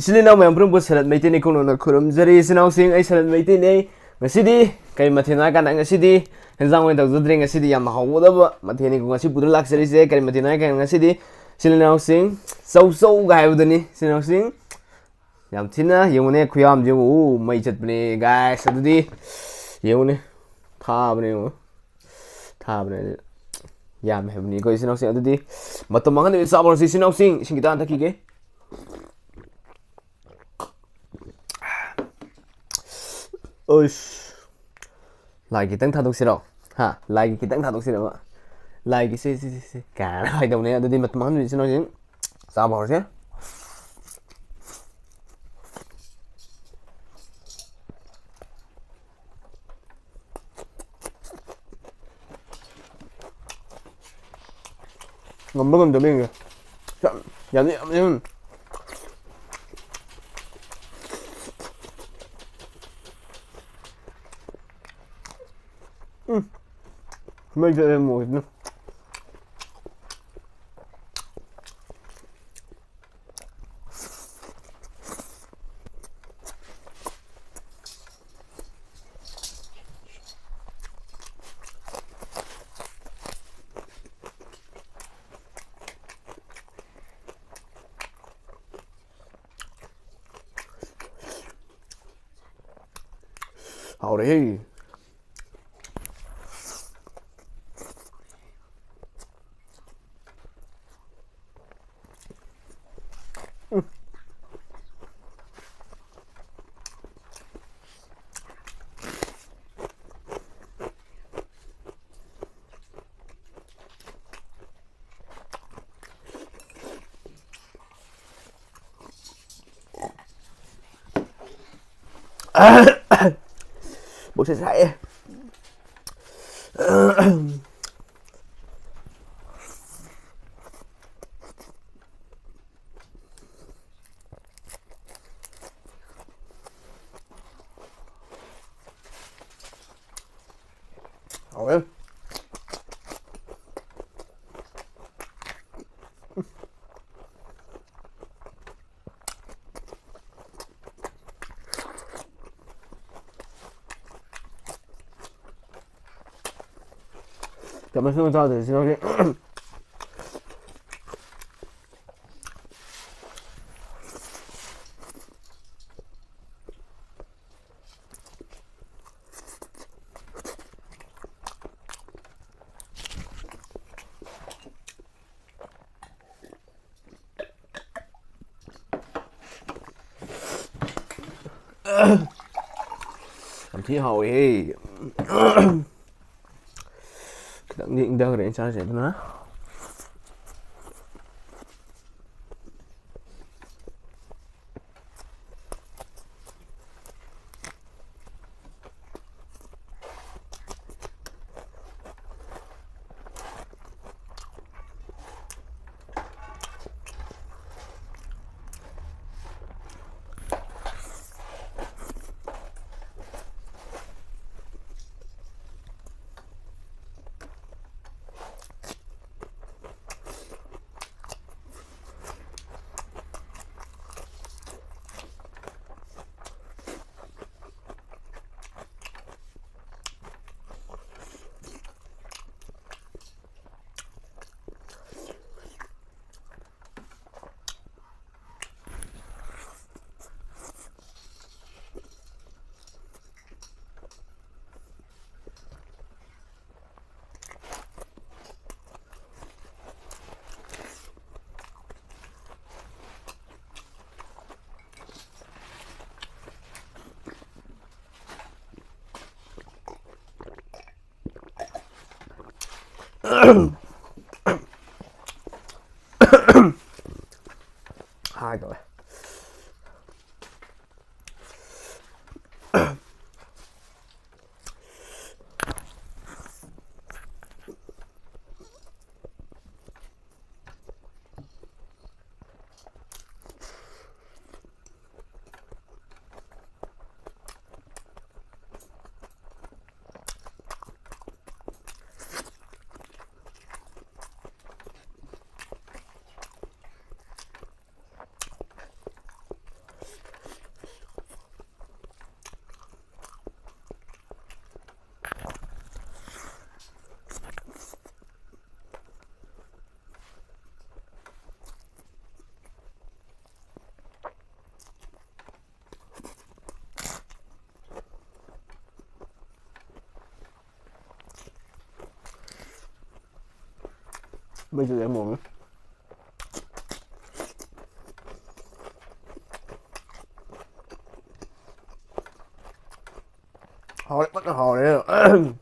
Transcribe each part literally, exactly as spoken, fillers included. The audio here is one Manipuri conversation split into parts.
ꯏꯆꯤꯜ ꯏꯅꯥꯎ ꯃꯌꯥꯝ ꯄꯨꯝꯅꯃꯛꯄꯨ ꯁꯔꯠ ꯃꯩꯇꯩ ꯅꯤꯡꯈꯣꯡ ꯅꯧꯅ ꯈꯨꯔꯨꯝꯖꯔꯤ꯫ ꯏꯆꯤꯜ ꯏꯅꯥꯎꯁꯤꯡ, ꯑꯩ ꯁꯔꯠ ꯃꯩꯇꯩꯅꯦ꯫ ꯉꯁꯤꯗꯤ ꯀꯔꯤ ꯃꯊꯦꯜꯅꯣ ꯍꯥꯏ ꯀꯥꯟꯗ, ꯉꯁꯤꯗꯤ ꯍꯦꯟꯖꯥꯡ ꯑꯣꯏꯅ ꯇꯧꯖꯗ꯭ꯔꯦ꯫ ꯉꯁꯤꯗꯤ ꯌꯥꯝꯅ ꯍꯥꯎꯒꯗꯕ ꯃꯊꯦꯜꯅꯤ ꯉꯁꯤ ꯄꯨꯗꯨꯅ ꯂꯥꯛꯆꯔꯤꯁꯦ꯫ ꯀꯔꯤ ꯃꯊꯦꯜꯅꯣ ꯍꯥꯏ ꯀꯥꯟꯗ, ꯉꯁꯤꯗꯤ ꯏꯆꯤꯜ ꯏꯅꯥꯎꯁꯤꯡ, ꯆꯧ ꯆꯧꯒ ꯍꯥꯏꯕꯗꯨꯅꯤ꯫ ꯏꯆꯤꯜ ꯏꯅꯥꯎꯁꯤꯡ, ꯌꯥꯝ ꯊꯤꯅ ꯌꯦꯡꯉꯨꯅꯦ, ꯈꯨꯌꯥꯝꯁꯦ ꯌꯦꯡꯉꯨ꯫ ꯎ, ꯃꯩ ꯆꯠꯄꯅꯦ, guys꯫ ꯑꯗꯨꯗꯤ ꯌꯦꯡꯉꯨꯅꯦ, ꯊꯥꯕꯅꯦ, ꯌꯦꯡꯉꯨ꯫ ꯊꯥꯕꯅꯦ꯫ ꯌꯥꯝꯃꯦ ꯍꯥꯏꯕꯅꯤ ꯑꯩꯈꯣꯏ ꯏꯆꯤꯜ ꯏꯅꯥꯎꯁꯤꯡ꯫ ꯑꯗꯨꯗꯤ ꯃꯇꯝ ꯃꯥꯡꯍꯟꯗꯕꯤꯗ ꯆꯥꯕ ꯍꯧꯔꯁꯤ, ꯏꯆꯤꯜ ꯏꯅꯥꯎꯁꯤꯡ꯫ ꯏꯁꯤꯡ ꯈꯤꯇꯪ ꯊꯛꯈꯤꯒꯦ꯫ ꯑꯁ, ꯂꯥꯏ ꯈꯤꯇꯪ ꯊꯥꯗꯣꯛꯁꯤꯔꯣ? ꯍꯥ? ꯂꯥꯏꯒꯤ ꯈꯤꯇꯪ ꯊꯥꯗꯣꯛꯁꯤꯔꯕ? ꯂꯥꯏꯒꯤ ꯁꯤ, ꯁꯤ, ꯁꯤ, ꯁꯤ ꯀꯥꯏꯅ ꯍꯥꯏꯗꯧꯅꯦ꯫ ꯑꯗꯨꯗꯤ ꯃꯇꯝ ꯃꯥꯡꯍꯟꯕꯤꯔꯤꯁꯤ ꯅꯣꯏꯁꯤꯡ꯫ ꯆꯥꯕ ꯍꯧꯔꯁꯦ꯫ ꯉꯝꯕ ꯉꯝꯗꯕ ꯌꯦꯡꯒꯦ꯫ ꯌꯥꯝ, ꯌꯥꯝ, ꯌꯥꯝ, ꯌꯥꯝ꯫ ꯎꯝ꯫ ꯃꯩ ꯆꯠꯂꯦ ꯃꯣꯔꯣꯛꯁꯤꯅ꯫ ꯍꯥꯎꯔꯦꯍꯦ꯫ ꯄꯨꯛꯁꯦ ꯁꯥꯏꯌꯦ꯫ ꯍꯥꯎꯋꯦ꯫ ꯆꯥꯃꯁ ꯑꯃ ꯆꯥꯗꯣꯏꯁꯤ ꯅꯪꯗꯤ꯫ ꯌꯥꯝ ꯊꯤ ꯍꯥꯎꯋꯦꯍꯦ꯫ ꯈꯤꯇꯪꯗꯤ ꯏꯪꯊꯈ꯭ꯔꯦ ꯑꯩꯅ ꯆꯥꯔꯤꯁꯦ ꯑꯗꯨꯅ꯫ ꯍꯥꯏꯗꯧꯔꯦ꯫ ꯃꯩꯁꯨ ꯌꯥꯝ ꯃꯨꯔꯝꯃꯤ꯫ ꯍꯥꯎꯔꯦ, ꯐꯖꯅ ꯍꯥꯎꯔꯦ꯫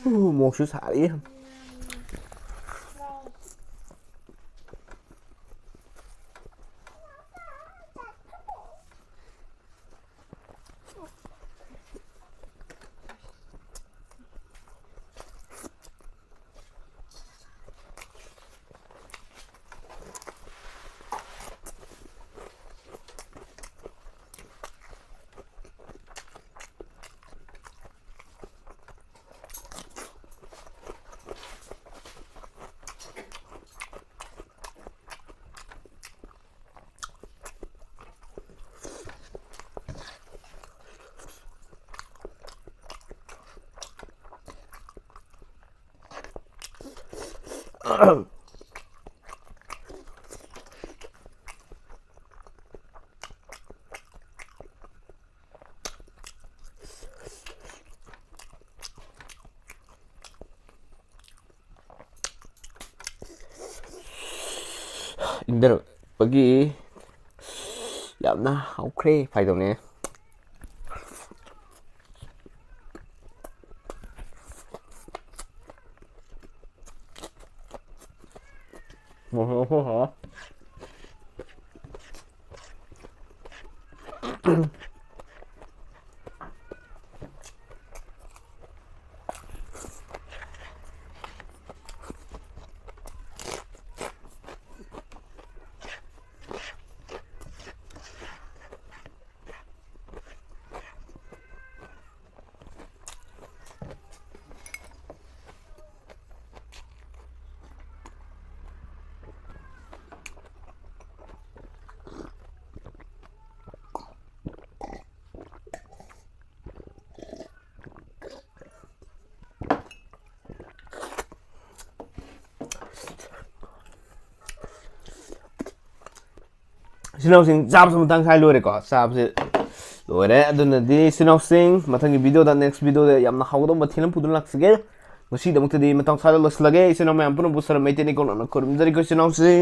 ꯎ, ꯃꯣꯔꯣꯛꯁꯨ ꯁꯥꯔꯤ꯫ ꯏꯪꯊꯔꯛꯄꯒꯤ ꯌꯥꯝꯅ ꯍꯥꯎꯈ꯭ꯔꯦ ꯐꯥꯏꯗꯧꯅꯦ꯫ ꯏꯆꯤꯟ ꯏꯅꯥꯎꯁꯤꯡ ꯆꯥꯕꯁꯨ ꯃꯇꯥꯡ ꯁꯥꯏ ꯂꯣꯏꯔꯦꯀꯣ, ꯆꯥꯕꯁꯦ ꯂꯣꯏꯔꯦ꯫ ꯑꯗꯨꯅꯗꯤ ꯏꯆꯤꯟ ꯏꯅꯥꯎꯁꯤꯡ, ꯃꯊꯪꯒꯤ video ꯗ, next video ꯗ ꯌꯥꯝꯅ ꯍꯥꯎꯒꯗꯧꯕ ꯃꯊꯦꯜ ꯑꯃ ꯄꯨꯗꯨꯅ ꯂꯥꯛꯆꯒꯦ꯫ ꯉꯁꯤꯗꯃꯛꯇꯗꯤ ꯃꯇꯥꯡ ꯆꯥꯗ ꯂꯣꯏꯁꯤꯜꯂꯒꯦ꯫ ꯏꯆꯤꯟ ꯏꯅꯥꯎ ꯃꯌꯥꯝ ꯄꯨꯝꯅꯃꯛꯄꯨ ꯁꯔꯝ ꯃꯩꯇꯩ ꯅꯤꯡꯀꯣꯜꯅ ꯈꯨꯔꯨꯝꯖꯔꯤꯀꯣ ꯏꯆꯤꯟ ꯏꯅꯥꯎꯁꯤꯡ꯫